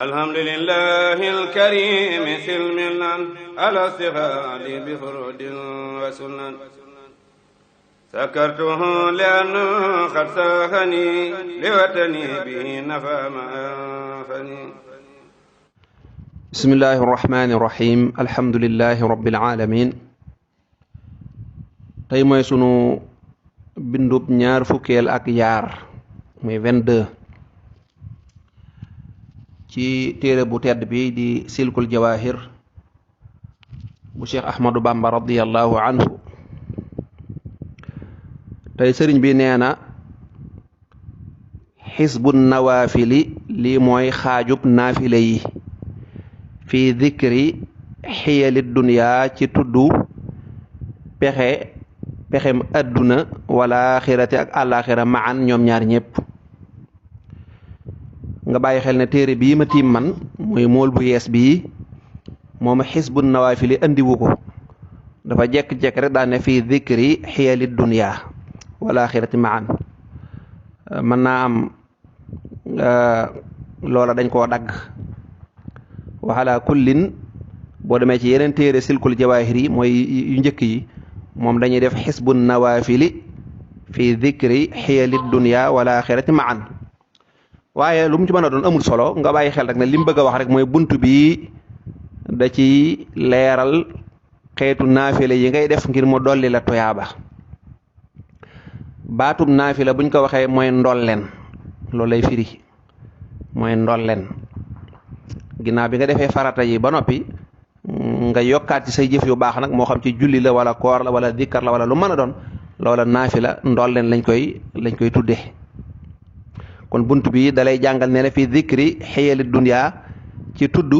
alhamdulillahi alkarim silmilan ala sihadi bi furudin wa sunan sakartuhu lianna qad sahani liwatani bihi nafa ma anfani. bismillahi irrahmani irrahim alhamdulilahi rabbil alamin. tey mooy sunu bindub ñaar fukkeel ak yaar muy 22 ci téere bu tedd bi di silkul jawahir bu Cheikh Ahmadou Bamba radiyallahu anhu. tey sëriñ bi nee na xisbun nawaafili lii mooy xaajub naafile yi fi dikri xiyali dunya ci tuddu pexem adduna wala xirati ak àllaaxira maan ñoom ñaar ñépp. nga bàyyi xel ne téere bii ma tiim man muy mool bu yees bii moom xisbun nawaafili andiwu ko, dafa jekk-jekk rek daa ne fi dikri xiyali dunya wala xirati maan. mën naa am loola dañ koo dagg. waxala kullin boo demee ci yeneen téere silkul jawaahir yi mooy yu njëkk yi moom dañuy def xisbun nawaafili fi dikri xiyali dunya wala axirati maan. waaye lu mu ci mën a doon amul solo, nga bàyyi xel rek ne li mu bëgg a wax rek mooy bunt bi da ci leeral xeetu naafila yi ngay def ngir mu dolli la toyaaba. baatub naafila buñ ko waxee mooy ndolleen, loolu lay firi mooy ndolleen. ginnaaw bi nga defee farata yi ba noppi nga yokkaat ci say jëf yu baax nag, moo xam ci julli la wala koor la wala dikkar la wala lu mën a doon, loola naafila ndolleen lañ koy tuddee. kon bunt bi dalay jàngal ne la fi dikri xiyali dunya ci tudd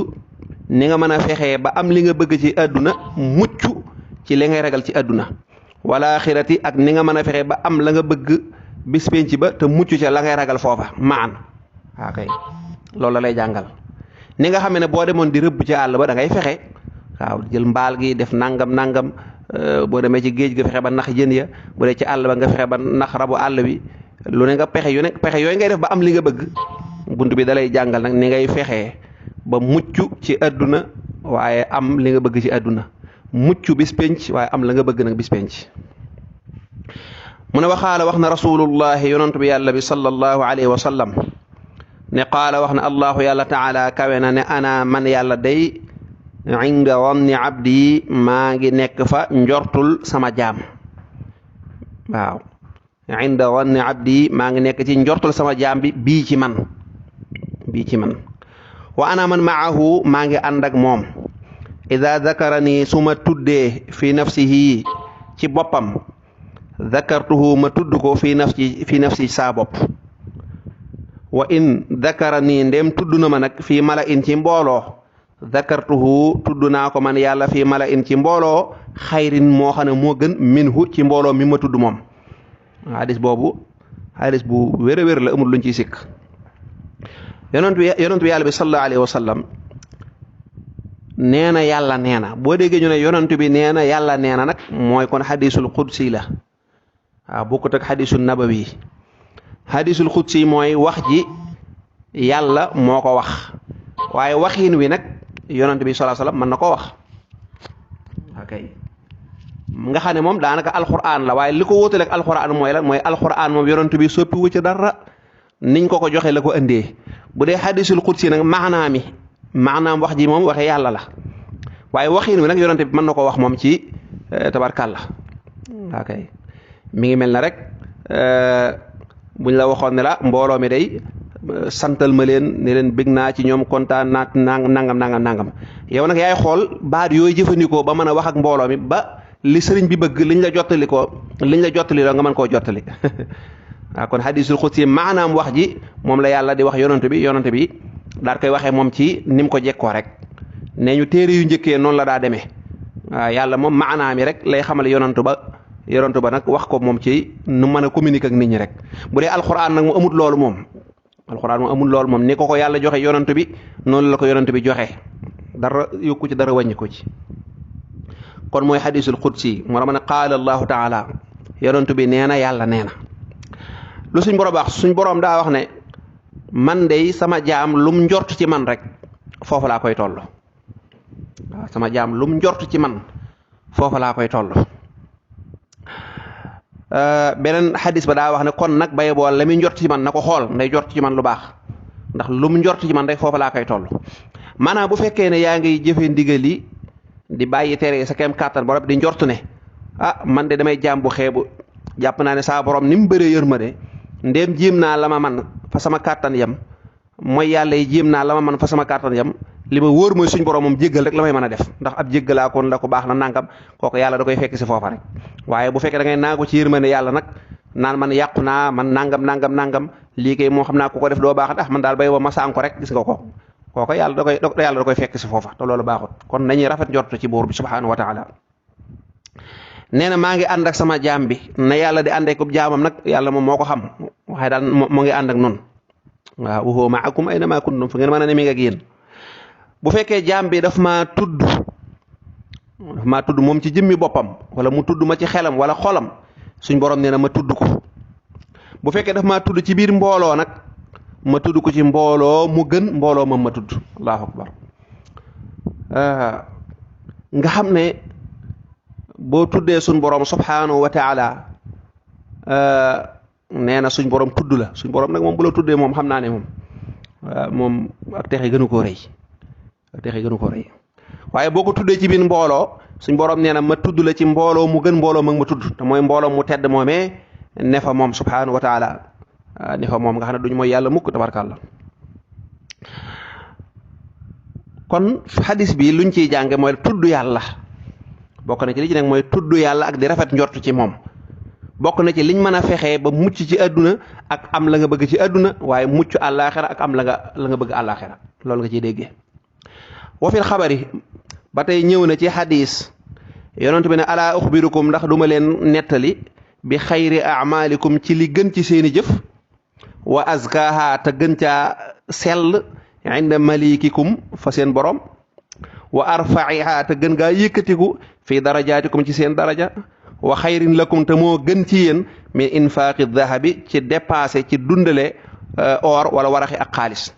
ni nga mën a fexee ba am li nga bëgg ci àdduna, mucc ci li ngay ragal ci àdduna, wala xirati ak ni nga mën a fexee ba am la nga bëgg bis penc ba te mucc ca la ngay ragal foofa maan. waa kay loolu la lay jàngal. ni nga xam ne boo demoon di rëbb ci àll ba da ngay fexe waaw jël mbaal gi def nangam boo demee ci géej ga fexe ba nax jën ya, bu dee ci àll ba nga fexe ba nax rabu àll bi. lu ne nga pexe yooyu ngay def ba am li nga bëgg. bunt bi dalay jàngal nag ni ngay fexee ba mucc ci àdduna waaye am li nga bëgg ci àdduna, mucc bis penc waaye am la nga bëgg nag bis penc. mu ne waxaala wax na rasulullahi yonantu bi yàlla bi sallallahu alayhi wa sallam ne qaala wax na allahu yàlla taala kawe na ne ana man yàlla day inda wanni abdi maa ngi nekk fa njortul sama jaam. waaw inda wanni abdi maa ngi nekk ci njortul sama jaam bi bii ci man wa ana man maahu maa ngi ànd ak moom. ida dakarani su ma tuddee fi nafsihi ci boppam, dakartuhu ma tudd ko fi nafsi saa bopp. wa in dakarani ndem tudd na ma nag fii mala in ci mbooloo, dakartuhu tudd naa ko man yàlla fii mala in ci mbooloo xayrin moo xam ne moo gën minhu ci mbooloo mi ma tudd moom. hadis boobu hadis bu wér a wér la, amul luñ ciy sikk. yonentu bi yàlla bi sallallahu alayhi wa sallam nee na yàlla nee na. boo déggee ñu ne yonentu bi nee na yàlla nee na nag mooy kon hadisul qudsi la. waaw bokkut ak hadisul nabawi. hadisul qudsi mooy wax ji yàlla moo ko wax, waaye waxiin wi nag yonentu bi sallallahu alayhi wa sallam mën na koo wax. ok nga xam ne moom daanaka alxuraan la, waaye li ko wóotale ak alxuraan mooy lan, mooy alxuraan moom yonent bi soppi wu ci dara, niñ ko joxe la ko indee. bu dee hadisul qudsi nag maanaam wax ji moom waxe yàlla la, waaye waxiin wi nag yonent bi mën na ko wax moom ci tabarkàlla. ok mi ngi mel na rek buñ la waxoon ne la mbooloo mi day santal ma leen ne leen bëgg naa ci ñoom, kontaan naa nangam yow nag yaay xool baat yooyu jëfandikoo ba mën a wax ak mbooloo mi ba li sëriñ bi bëgg liñ la jottali la nga mën koo jottali. waaw kon hadisul qudsi maanaam wax ji moom la yàlla di wax yonent bi daal koy waxee moom ci ni mu ko jekkoo rek. nee ñu téere yu njëkkee noonu la daa demee. waaw yàlla moom maanaam yi rek lay xamal yonent ba nag wax ko moom ci nu mën a communiquer ak nit ñi rek. bu dee alxuraan nag mu amul loolu moom ni ko yàlla joxe yonent bi noonu la ko yonent bi joxe, dara yokku ci dara wàññi ko ci. kon mooy hadisul qudsi moo tax ma ne qaala allahu taala yonent bi nee na yàlla nee na. lu suñ borom daa wax ne man de sama jaam lum njort ci man rek foofu laa koy toll waaw sama jaam lum njort ci man foofu laa koy toll beneen xadis ba daa wax ne kon nag bay boo la muy njort ci man na ko xool nday njort ci man lu baax ndax lum njort ci man rek foofu laa koy toll maanaam bu fekkee ne yaa ngi jëfe ndigal yi di bàyyi tere sa kem kàttan borom di njort ne man de damay jaam bu xeebu jàpp naa ne saa borom ni mu bëree yërmande ndéem jéem naa la ma man fa sama kàttan yam mooy yàlla yi jéem naa la ma man fa sama kàttan yam li ma wóor mooy suñ borom moom jéggal rek la may mën a def ndax ab jéggalaa kon la ko baax na nangam kooku yàlla da koy fekk si foofa rek waaye bu fekkee da ngay naagu ci yërmande yàlla nag naan man yàqu naa man nangam lii kay moo xam naa ku ko def doo baax man daal bay wa ma sànko rek gis nga ko kooku yàlla da koy fekk si foofa te loolu baaxut kon nañuy rafet njort ci buur bi subhanahu wa taala nee na maa ngi ànd ak sama jaam bi na yàlla di àndee ko jaamam nag yàlla moom moo ko xam waaye daal moo ngi ànd ak noonu waaw wa huwa ma'akum ayna ma kuntum fu ngeen mën a ne mi ngi ak yéen bu fekkee jaam bi daf maa tudd moom ci jëmmi boppam wala mu tudd ma ci xelam wala xolam suñ borom nee na ma tudd ko bu fekkee daf maa tudd ci biir mbooloo nag ma tudd ko ci mbooloo mu gën mbooloo moom ma tudd allahu akbar nga xam ne boo tuddee suñ borom subhanahu wa taala nee na suñ borom tudd la suñ borom nag moom bu la tuddee moom xam naa ne moom ak texe gënu koo rëy waaye boo ko tuddee ci biir mbooloo suñ borom nee na ma tudd la ci mbooloo mu gën mbooloo mag ma tudd te mooy mbooloo mu tedd moomee ne fa moom subhanahu wa taala ne fa moom nga xam ne duñ mooy yàlla mukk tabarkàlla kon xadis bi luñ ciy jànge mooy tudd yàlla bokk na ci li ci nekk mooy tudd yàlla ak di rafet njort ci moom bokk na ci liñ mën a fexee ba mucc ci àdduna ak am la nga bëgg ci àdduna waaye mucc àllaaxira ak am la nga bëgg àllaaxira loolu nga ciy déggee wa fil xabari ba tey ñëw na ci xadis yonent bi ne alaa uxbirukum ndax duma leen nettali bi xayri amalikum ci li gën ci seeni jëf wa azkaaha te gën caa sell inda malikikum fa seen borom wa arfaiha te gën gaa yëkkatiku fi darajaatikum ci seen daraja wa xayrin lakum te moo gën ci yéen min infaaqi dahabi ci dépassé ci dundale or wala waraxi ak xaalis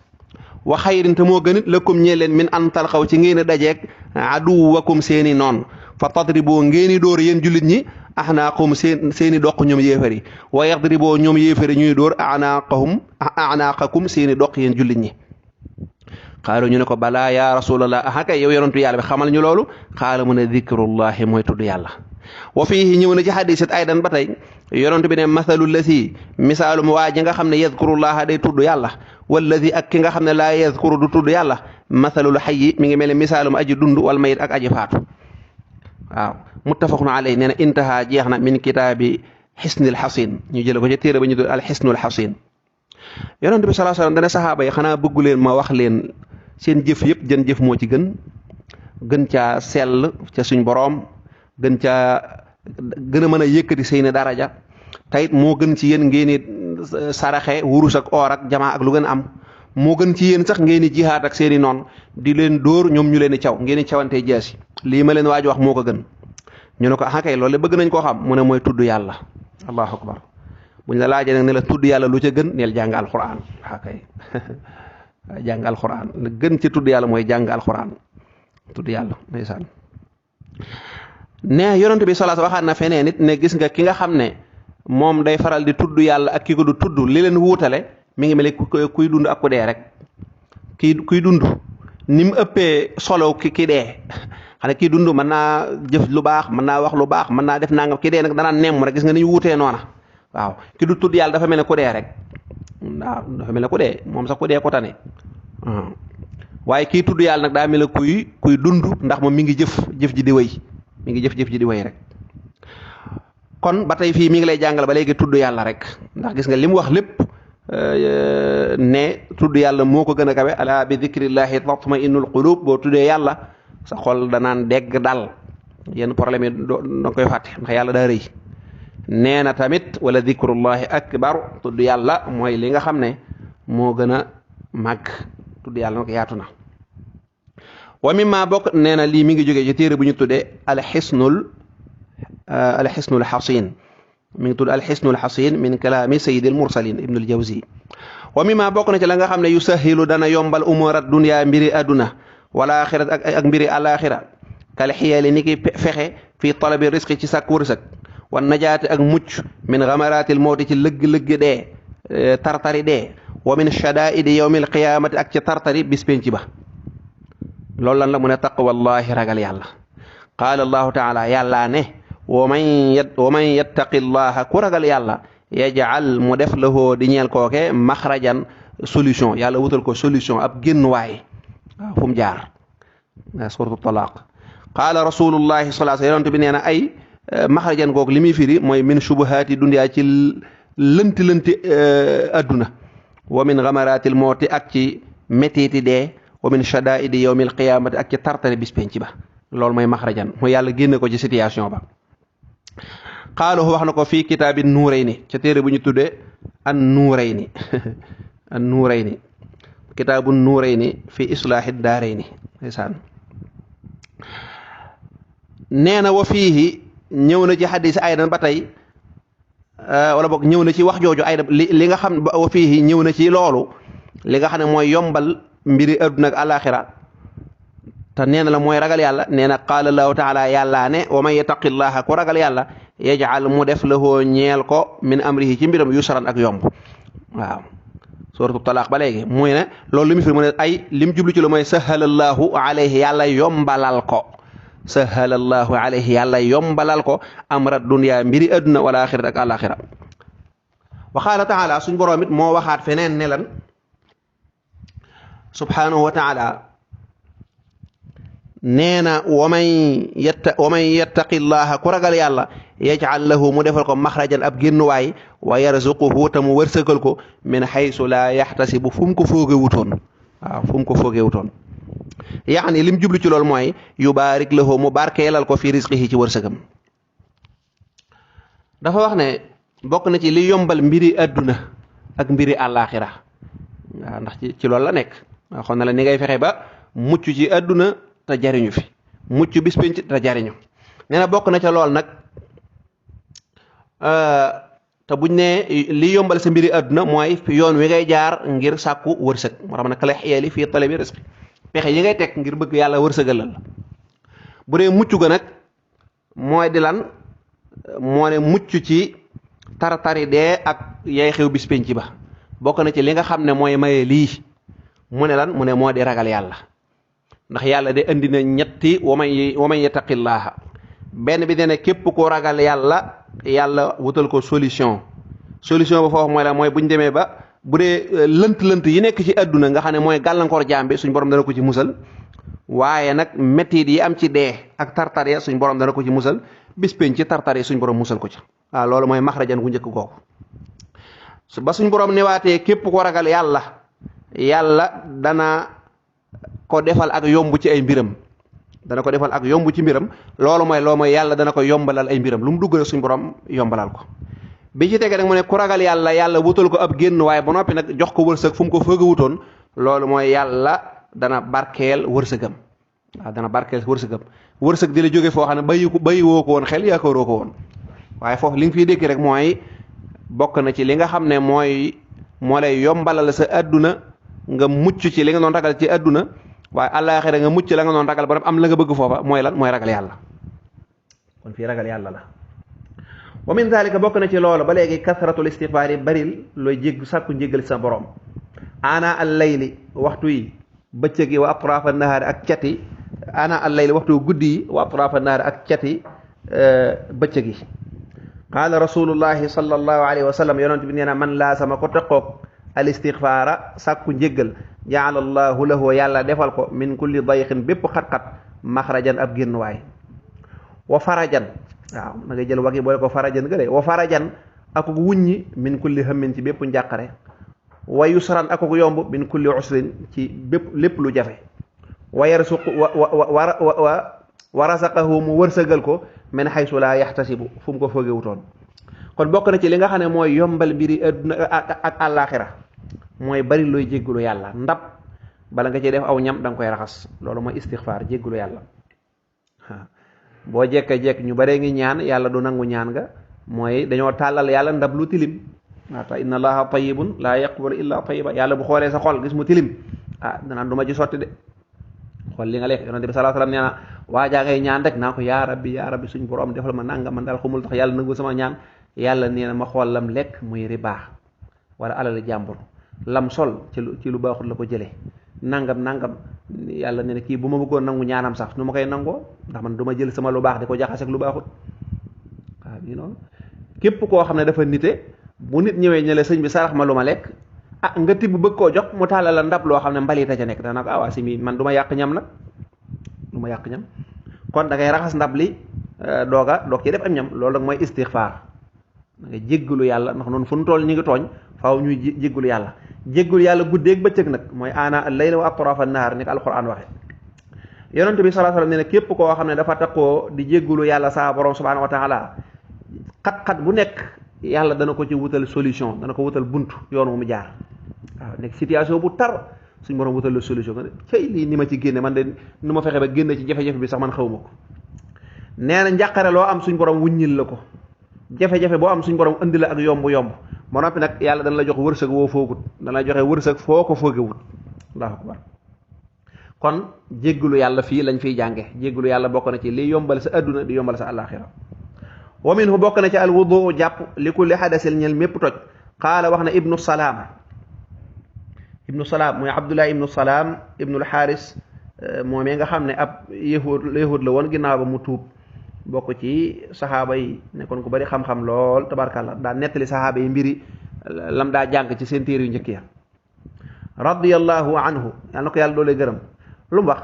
wa xayrin te moo gën it lakum ñee leen min an talxaw ci ngeen a dajeeg aduwakum seeni noon fa tadriboo ngeeni dóor yéen jullit ñi axnaaqahum seeni doq ñoom yéefari wa yadriboo ñoom yéefari ñuy dóor axnaaqakum seeni doq yéen jullit ñi xaalu ñu ne ko balaa ya rasulallah kay yow yonentu yàlla bi xamal ñu loolu xaala mu ne dikrullahi mooy tudd yàlla wa fiihi ñëw na ci xadisit aydan ba tey yonentu bi ne mathalu lati misaalum waa ji nga xam ne yadkurullaha day tudd yàlla walladi ak ki nga xam ne laa yadkuru du tudd yàlla mathalul xayyi mi ngi mel ne misaalum aji dund wal mayit ak aji faatu waaw muttafaqun alayhi nee na intaha jeex na min kitaabi xisnil xasin ñu jële ko ci téere ba ñu tudd al xisnul xasin yonent bi sallallahu alayhi wasallam dana saxaaba yi xanaa bëggu leen ma wax leen seen jëf yëpp jën jëf moo ci gën caa sell ca suñ boroom gën a mën a yëkkati seeni daraja tayit moo gën ci yéen ngeen i saraxe wurus ak or ak jamaa ak lu gën am moo gën ci yéen sax ngeen i jihaat ak seeni noon di leen dóor ñoom ñu leen di caw ngeen i cawantee jaasi lii ma leen waaj wax moo ko gën ñu ne ko kay loolu bëgg nañ koo xam mu ne mooy tudd yàlla allahu akbar buñ la laajee nag ne la tudd yàlla lu ca gën neel jàng alquran kay jàng alquran la gën ci tudd yàlla mooy jàng alquran tudd yàlla ndeysaan ne yonent bi salaas waxaat na feneen nit ne gis nga ki nga xam ne moom day faral di tudd yàlla ak ki ko du tudd li leen wuutale mi ngi mel ni kuy dund ak ku dee rek kuy dund ni mu ëppee solo ki dee xane kii dund mën naa jëf lu baax mën naa wax lu baax mën naa def nangam ki dee nag danaa nemm rek gis nga ni ñu wuutee noona waaw ki du tudd yàlla dafa mel ne ku dee rek waaw dafa mel ne ku dee moom sax ku dee ko tane waaye kii tudd yàlla nag daa mel ne kuy dund ndax moom mi ngi jëf ji di wéy mi ngi jëf ji di wéy rek kon ba tey fii mi ngi lay jàngal ba léegi tudd yàlla rek ndax gis nga li mu wax lépp ne tudd yàlla moo ko gën a kawe ala bi dhikrillahi tatma'innul qulub boo tuddee yàlla sa xol danaan dégg dal yenn problème yi doo koy fàtte ndax yàlla daa rëy nee na tamit wala dhikrullahi akbar tudd yàlla mooy li nga xam ne moo gën a màgg tudd yàlla nag yaatu na wa mimma bokk nee na lii mi ngi jógee ci téere bu ñu tuddee alxisnul xasin mi ngi tudd alxisnul xasin min kalaami sayyidil mursalin ibnul jawzi wa mimma bokk na ci la nga xam ne yusahilu dana yombal umurat dunya mbiri aduna wala axirat ak mbiri alaxira kal xiyali ni ki fexe fii talabi risqi ci sàkk wërsëg wan najaati ak mucc min gamaratil mawti ci lëgg-lëgg dee tartari dee wa min shadaidi yawmil qiyamati ak ci tartari bis penc ba loolu lan la mu ne taqwallahi ragal yàlla qaala allahu taala yàllaa ne wa man yattaqi llaha ku ragal yàlla yaj'al mu def lahu di ñeel kooke maxrajan solution yàlla wutal ko solution ab génnuwaay waaw fu mu jaar suratu talaaq qaala rasulullahi sallallahu alayhi wasallam bi nee na ay maxrajan googu li muy firi mooy min shubuhaati dunyaa ci lënti adduna wa min gamaratil mawti ak ci métiti dee wa min shadaidi yawmil qiyamati ak ci tartari bis penc ba loolu mooy maxrajan mooy yàlla génne ko ci situation ba qaalahu wax na ko fii kitaabi nuurayni ca téere bu ñu tuddee an nuurayni an nuurayni kitaabu nuurayni fi islaahi daarayni ndeysaan nee na wa fiihi ñëw na ci xadis aydan ba tey wala boog ñëw na ci wax jooju aydan li nga xam wa fiihi ñëw na ci loolu li nga xam ne mooy yombal mbiri adduna ak alaxira te nee na la mooy ragal yàlla nee na qaala allahu taala yàllaa ne wa man yattaqillaha ku ragal yàlla yaj'al mu def lahu ñeel ko min amrihi ci mbiram yusran ak yomb waaw suratu talaq ba léegi muy ne loolu li mu fi mu ne ay lim jublu ci lu mooy sahalallahu alayhi yàlla yombalal ko sahalallahu alayhi yàlla yombalal ko amra dunya mbiri adduna wala axirat ak alaxira wa qaala taala suñ boroom it moo waxaat feneen ne lan subhanahu wa taala nee na wa man yattaqi llaha ku ragal yàlla yaj'al lahu mu defal ko maxrajan ab génnuwaay wa yarzuquhu te mu wërsëgal ko min xaysu laa yaxtasibu fu mu ko fooge wutoon waaw fu mu ko fooge wutoon yaani lim jublu ci loolu mooy yubaarik lahu mu barkeelal ko fi risqihi ci wërsëgam dafa wax ne bokk na ci li yombal mbiri adduna ak mbiri àllaaxira waaw ndax ci loolu la nekk waaw xam na la ni ngay fexe ba mucc ci adduna te jariñu fi mucc bis penc te jariñu nee na bokk na ca lool nag te buñ ne li yombal sa mbiri adduna mooy yoon wi ngay jaar ngir sàkku wërsëg moo tax nag kala xeeli fii talabi risqi pexe yi ngay teg ngir bëgg yàlla wërsëgal la bu dee mucc ga nag mooy di lan moo ne mucc ci tartari dee ak yay xew bis penc ba bokk na ci li nga xam ne mooy maye lii mu ne lan mu ne moo di ragal yàlla ndax yàlla de andi na ñetti wa man yattaqillaaha benn bi dene képp ko ragal yàlla yàlla wutal ko solution ba foofu mooy la mooy buñ demee ba bu dee lënt yi nekk ci adduna nga xam ne mooy gàllankoor jaam bi suñ borom dana ko ci musal waaye nag métit yi am ci dee ak tartar ya suñ borom dana ko ci musal bis penc ci tartar yi suñ borom musal ko ci waaw loolu mooy maxrajan gu njëkk googu ba suñ borom newaatee képp ko ragal yàlla dana ko defal ak yomb ci ay mbiram loolu mooy yàlla dana ko yombalal ay mbiram lu mu dugg rek suñ borom yombalal ko bi ci tege nag mu ne ku ragal yàlla wutal ko ab génn waaye ba noppi nag jox ko wërsëg fu mu ko fëgg wutoon loolu mooy yàlla dana barkeel wërsëgam waaw dana barkeel wërsëgam wërsëg di la jóge foo xam ne bàyyi woo ko woon xel yaakaaroo ko woon waaye foofu li nga fiy dégg rek mooy bokk na ci li nga xam ne moo lay yombalal sa adduna nga mucc ci li nga doon ragal ci adduna waaye àllaaxira nga mucc la nga doon ragal ba am la nga bëgg foofa mooy lan mooy ragal yàlla kon fii ragal yàlla la wa min zalika bokk na ci loolu ba léegi kasratul istighfaar yi baril looy sàkku njéggal sa borom ana al layli waxtu yi bëccëg yi wa atrafa nahaari ak cati ana al layli waxtu guddi yi wa atrafa nahaari ak cati bëccëg yi qaala rasulullahi sallallahu alayhi wa sallam yonent bi nee na man laa sama ko teqoog al istighfaara sàkku njéggal jaala allahu lahu yàlla defal ko min kulli dayqin bépp xat-xat maxrajan ab génnuwaay wa farajan waaw na ngay jël wagi boole ko farajan gële wa farajan akuk wuññi min kulli hammin ci bépp njàqare wa yusran akuk yomb min kulli usrin ci bépp lépp lu jafe wa yarsuq wa rasaqahu mu wërsëgal ko min haysu laa yaxtasibu fu mu ko foogewutoon kon bokk na ci li nga xam ne mooy yombal mbiri adduna ak àllaaxira mooy bari looy jéggulu yàlla ndab bala nga ci def aw ñam da nga koy raxas loolu mooy istixfaar jéggulu yàlla boo jekk ñu baree ngi ñaan yàlla du nangu ñaan nga mooy dañoo tàllal yàlla ndab lu tilim waata inna allaha tayyibun laa yaqbalu illa tayyiba yàlla bu xoolee sa xol gis mu tilim danaan du ma ci sotti de xool li nga lekk yonente bi sallallahu alayhi wasallam nee na waajaa ngay ñaan rek naa ko yaa rabbi suñ borom defal ma nangam man daal xamul tax yàlla nangu sama ñaan yàlla nee na ma xool lam lekk muy riba wala alal jàmbur lam sol ci lu baaxul la ko jëlee nangam yàlla nee na kii bu ma bëggoon nangu ñaanam sax nu ma koy nangoo ndax man du ma jël sama lu baax di ko jaxase ak lu baaxul waaw nii noonu képp koo xam ne dafa nite bu nit ñëwee ñële sëñ bi sarax ma lu ma lekk nga tibb bëgg koo jox mu tàllal la ndab loo xam ne mbalita ca nekk dana ko waa si mi man du ma yàq ñam nag du ma yàq ñam kon da ngay raxas ndab li doog ci def am ñam loolu nag mooy istixfaar da nga jéggalu yàlla ndax noonu fu nu toll ñu ngi tooñ faaw ñuy jéggalu yàlla jéggalu yàlla guddeeg bëccëg nag mooy ana al-layla wa atrafa an-nahar ni ko alquran waxe yonente bi sallallahu alayhi wasallam nee na képp koo xam ne dafa takkoo di jéggalu yàlla saa borom subhanahu wa taala xat-xat bu nekk yàlla dana ko ci wutal solution dana ko wutal bunt yoon wu mu jaar waaw nekk situation bu tar suñ borom wutal la solution nga ne cey lii ni ma ci génne man de nu ma fexe ba génne ci jafe-jafe bi sax man xawma ko nee na njàqare loo am suñ borom wuññil la ko jafe-jafe boo am suñ borom indi la ak yomb ba noppi nag yàlla dana la jox wërsëg woo foogut dana la joxe wërsëg foo ko foogewut allahu akbar kon jéggalu yàlla fii lañ fiy jànge jéggalu yàlla bokk na ci li yombal sa adduna di yombal sa àllaaxira wa minhu bokk na ci al wudu jàpp li kulli hadasin ñel mépp toj qaala wax na ibnu salaam mooy abdullah ibnu salaam ibnul xaaris moomee nga xam ne ab yahud la woon ginnaaw ba mu tuub bokk ci saxaaba yi nekkoon ku bari xam-xam lool tabarkàllah daa nettali saxaaba yi mbiri lam daa jàng ci seen téere yu njëkk ya radiyallahu anhu yàlla na ko yàlla doole gërëm lu mu wax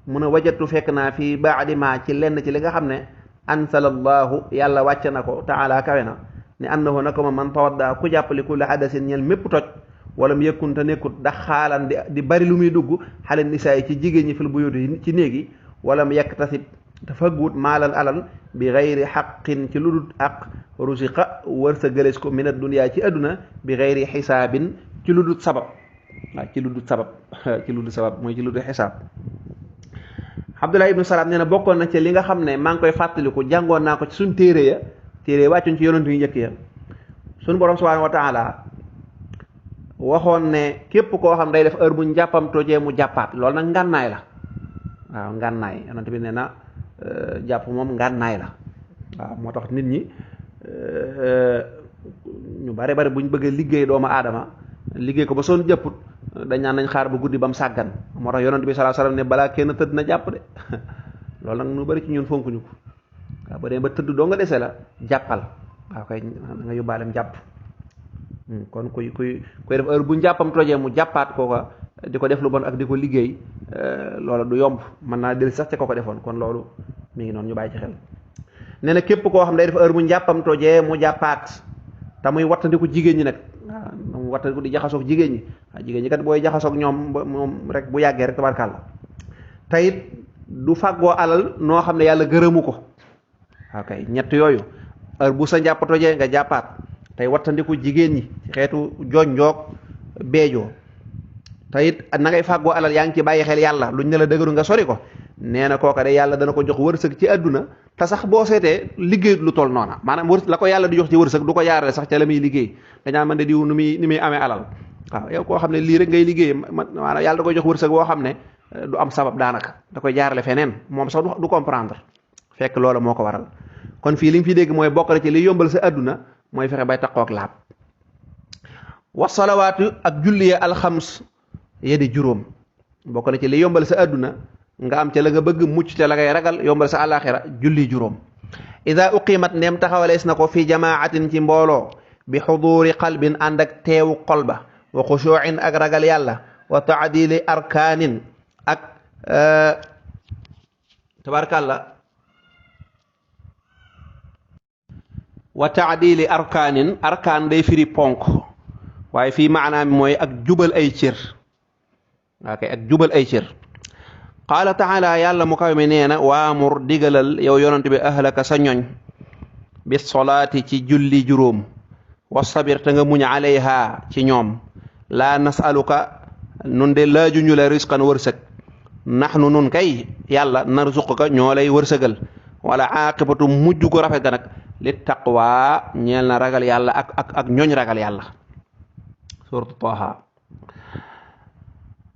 mun a wajatu fekk naa fii baadi ma ci lenn ci li nga xam ne ansalallahu yàlla wàcce na ko taala kawe na ne annahu na ko ma man tawadda ku jàppali kulli hadasin ñel mépp toj wala mu yëkkun te nekkut dax xaalan di bari lu muy dugg xale nisaa yi ci jigéen ñi fil buyuti ci néegi wala mu yekk tasib dafa guut maalan alal bi gayri xaqin ci lu dul aq rusiqa wërsa gëlees ko min ad-dunya ci adduna bi gayri xisaabin ci lu dul sabab waaw ci lu dul sabab mooy ci lu dul xisaab Abdullah ibnu Salaam nee na bokkoon na ci li nga xam ne maa ngi koy fàttaliku jàngoon naa ko ci suñ téere wàccuñ ci yonent yu njëkk ya suñ borom subhanahu wa taala waxoon ne képp koo xam day def heure bu njàppam tojee mu jàppaat loolu nag ngànnaay la waaw ngànnaay yonent bi nee na jàpp moom ngànnaay la waaw moo tax nit ñi ñu bari buñ bëggee liggéey doomu aadama liggéey ko ba soon jàpput dañ naan nañ xaar ba guddi ba mu sàggan moo tax yonent bi sallallahu alayhi wasallam ne balaa kenn tëdd na jàpp de loolu nag ñu bari ci ñun fonkuñu ko waaw ba dee ba tëdd doo nga dese la jàppal waaw kay nga yóbbaalem jàpp kon kuy def heure bu njàppam tojee mu jàppaat kooka di ko def lu bon ak di ko liggéey loola du yomb mën naa del sax ca ko defoon kon loolu mi ngi noonu ñu bàyyi ci xel nee na képp koo xam day def heure bu njàppam tojee mu jàppaat te muy wattandiku jigéen ñi nag waaw mu wattandiku di jaxasoog jigéen ñi waaw jigéen ñi kat booy jaxasoog ñoom moom rek bu yàggee rek tabarkàlla te it du fàggoo alal noo xam ne yàlla gërëmu ko ok ñett yooyu heure bu sa njàpp tojee nga jàppaat tey wattandiku jigéen ñi ci xeetu jonjoog beejoo te it na ngay fàggoo alal yaa ngi ci bàyyi xel yàlla luñ ne la dëgëru nga sori ko nee na kooka de yàlla dana ko jox wërsëg ci àdduna te sax boo seetee liggéey lu toll noona maanaam la ko yàlla di jox ci wërsëg du ko jaarale sax ca la muy liggéey dañaa mën de diw ni muy amee alal waaw yow koo xam ne lii rek ngay liggéey maanaam yàlla da koy jox wërsëg boo xam ne du am sabab daanaka da koy jaarale feneen moom sax du comprendre fekk loola moo ko waral kon fii li nga fi dégg mooy bokk na ci li yombal sa àdduna mooy fexe bay taqoog laab wa salawaatu ak julli alxams yedi juróom bokk na ci li yombal sa àdduna nga am ca la nga bëgg mucc ca la ngay ragal yombal sa àllaaxira julli juróom ida uqimat ndeem taxawalees na ko fi jamaatin ci mbooloo bi xuduuri qalbin ànd ak teewu xol ba wa xushuuin ak ragal yàlla wa taadili arkaanin ak tabarkàlla wa taadili arkaanin arkaan day firi ponk waaye fii maanaam mooy ak jubal ay cër ak jubal ay cër qaala taala yàlla mu kaw mi nee na waamur digalal yow yonent bi ahlaka sa ñoñ bis solaati ci julli juróom wastabir te nga muñ alayha ci ñoom laa nasaluka nun de laajuñu la risqan wërsëg naxnu nun kay yàlla narzuquka ñoo lay wërsëgal wala aqibatu mujj ko rafet ga nag li taqwa ñeel na ragal yàlla ak ñooñ ragal yàlla. suratu Taha.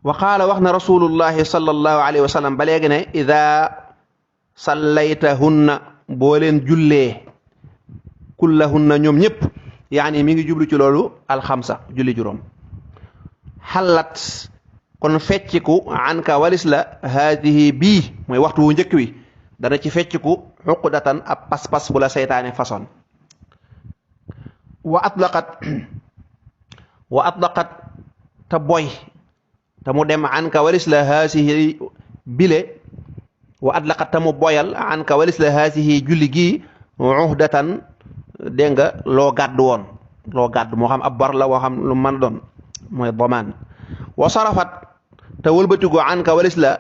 wa qaala wax na rasulullahi sallallahu alayhi wa sallam ba léegi ne ida sallaytahunna boo leen jullee kullahunna ñoom ñëpp yaani mi ngi jublu ci loolu alxamsa julli juróom xalat kon fecciku anka walis la haadihi bii mooy waxtu wu njëkk wi dana ci fecciku xuqdatan ab pas-pas bu la seytaane façon wa atlaqat te boy te mu dem anka walis la haasihi bile wa atlaqat te mu boyal anka walis la haasihi julli gii uhdatan dégg nga loo gàddu woon loo gàddu moo xam ab bar la woo xam lu mën a doon mooy domaan wa sarafat te wëlbatiku anka walis la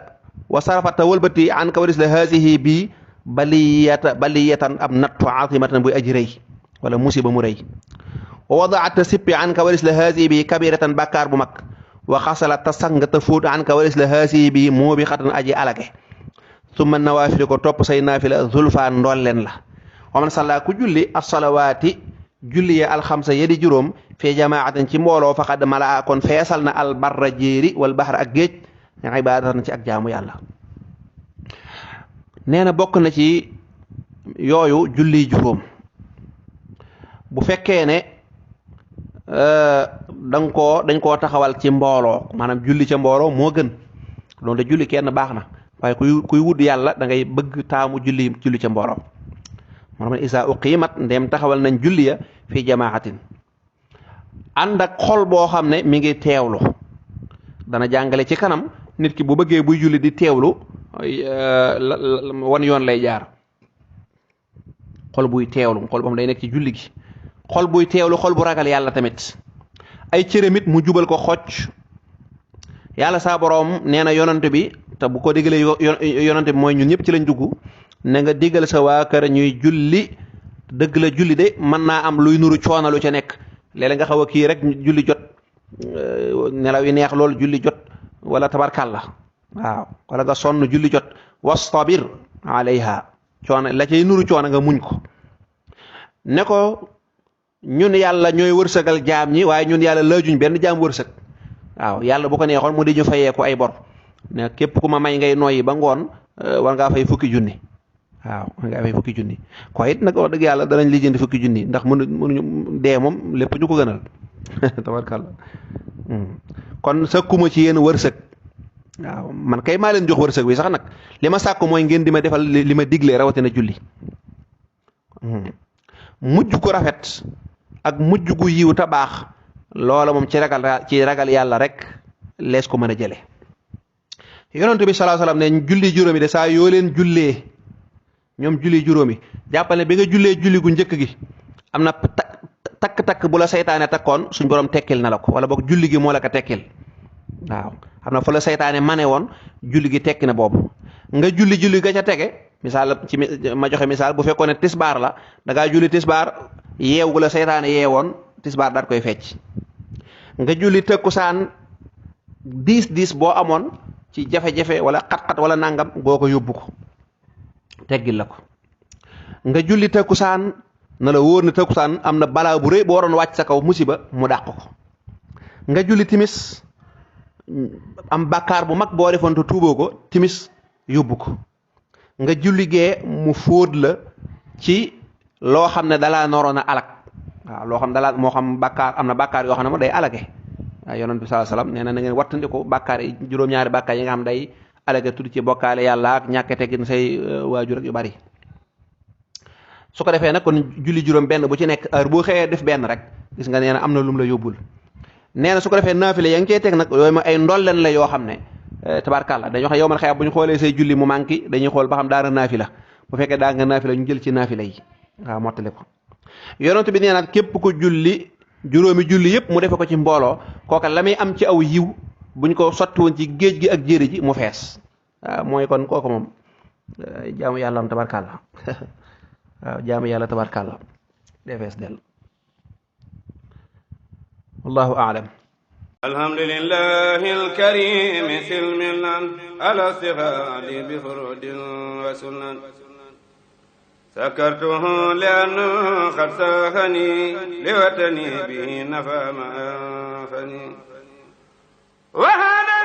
wa sarafat te wëlbati anka walis la haasihi bii baliyatan ab nattu azimatan buy aji rëy wala musiba mu rëy wa wadaat te sippi anka walis la haasihi bii kabiratan bàkkaar bu mag wa xasalat te sang te fuut anka walis la haasihi bii moo bi xatan aji alage summa nawaafili ko topp say naafila zulfaan ndolleen la wa man salla ku julli as-salawaati julli ya alxamsa yedi juróom fii jamaatin ci mbooloo faqad malaa kon feesal na albarra jéeri wal baxar ak géej ibaadatan ci ak jaamu yàlla. nee na bokk na ci yooyu julli juróom bu fekkee ne dañ koo taxawal ci mbooloo maanaam julli ca mbooloo moo gën loolu de julli kenn baax na waaye kuy wut yàlla da ngay bëgg taamu julli ca mbooloo. moo tax isa uqimat ndem taxawal nañ julli ya fi jamaatin ànd ak xol boo xam ne mi ngi teewlu dana jàngale ci kanam nit ki bu bëggee buy julli di teewlu wan yoon lay jaar xol buy teewlu xol boo xam day nekk ci julli gi xol buy teewlu xol bu ragal yàlla tamit ay cëramit mu jubal ko xocc yàlla saa boroom nee na yonante bi te bu ko diggalee yonante bi mooy ñun ñëpp ci lañ dugg ne nga diggal sa waa kër ñuy julli dëgg la julli de mën naa am luy nuru coono lu ca nekk léeg-léeg nga xaw a kii rek julli jot nelaw yi neex lool julli jot wala tabarkàlla waaw wala nga sonn julli jot wastabir alayha coono la cay nuru coono nga muñ ko ne ko ñun yàlla ñooy wërsëgal jaam ñi waaye ñun yàlla laajuñ benn jaam wërsëg waaw yàlla bu ko neexoon mu di ñu fayee ko ay bor ne képp ku ma may ngay noyyi ba ngoon war ngaa fay fukki junni waaw war ngaa fay fukki junni ko it nag wax dëgg yàlla danañ lijjanti fukki junni ndax mënuñu dee moom lépp ñu ko gënal tabarkàlla kon sàkkuma ci yéen wërsëg waaw man kay maa leen jox wërsëg bi sax nag li ma sàkku mooy ngeen di ma defal li ma diglee rawatina julli mujj ko rafet ak mujj gu yiw te baax loola moom ci ragal yàlla rek lees ko mën a jële yonent bi sallallahu alayhi wasallam ne julli juróomi de saa yoo leen jullee ñoom julli juróomi jàppal ne bi nga jullee julli gu njëkk gi am na takk-takk bu la seytaane takkoon suñ borom tekkil na la ko wala boog julli gi moo la ko tekkil waaw xam na fa la seytaane mane woon julli gi tekki na boobu nga julli ga ca tege misaal ci ma joxe misaal bu fekkoon ne tisbaar la da ngaa julli tisbaar yeew gu la seytaane yeewoon tisbaar daat koy fecc nga julli tëkkusaan diis boo amoon ci jafe-jafe wala xat-xat wala nangam goo ko yóbbu ko teggil la ko nga julli tëkkusaan na la wóor ne tëkkusaan am na balaa bu rëy boo waroon wàcc sa kaw musiba mu dàq ko nga julli timis am bàkkaar bu mag boo defoon te tuuboo ko timis yóbbu ko nga julli gee mu fóot la ci loo xam ne dalaa noroon a alak waaw loo xam dalaa moo xam bàkkaar am na bàkkaar yoo xam ne mo day alage waaw yonent bi sallallahu alayhi wasallam nee na ngeen wattandiku bàkkaar yi juróom-ñaari bàkkaar yi nga xam day alage tudd ci bokkaale yàlla ak ñàkk teggin say waajur ak yu bari su ko defee nag kon julli juróom benn bu ci nekk heure boo xëyee def benn rek gis nga nee na am na lum la yóbbul nee na su ko defee naafile yaa ngi cey teg nag yooyu ma ay ndolleen la yoo xam ne tabarkàlla dañuy wax yow man xëy bu ñu xoolee say julli mu manqué dañuy xool ba xam daana naafila bu fekkee daa nga naafila ñu jël ci naafila yi waaw mottali ko yonent bi nee na képp ko julli juróomi julli yëpp mu defe ko ci mbooloo kooka la muy am ci aw yiw buñ ko sotti woon ci géej gi ak jéeri ji mu fees waaw mooy kon kooku moom jaamu yàlla am tabarkàlla waaw jaamu yàlla tabarkàlla dee fees del wallahu a'lam alhamdulillahi alkarim silmilan ala istighali bi furudin wa sunan سكرته لأنه قد ساخني لوطني به نفى ما أنفني وهذا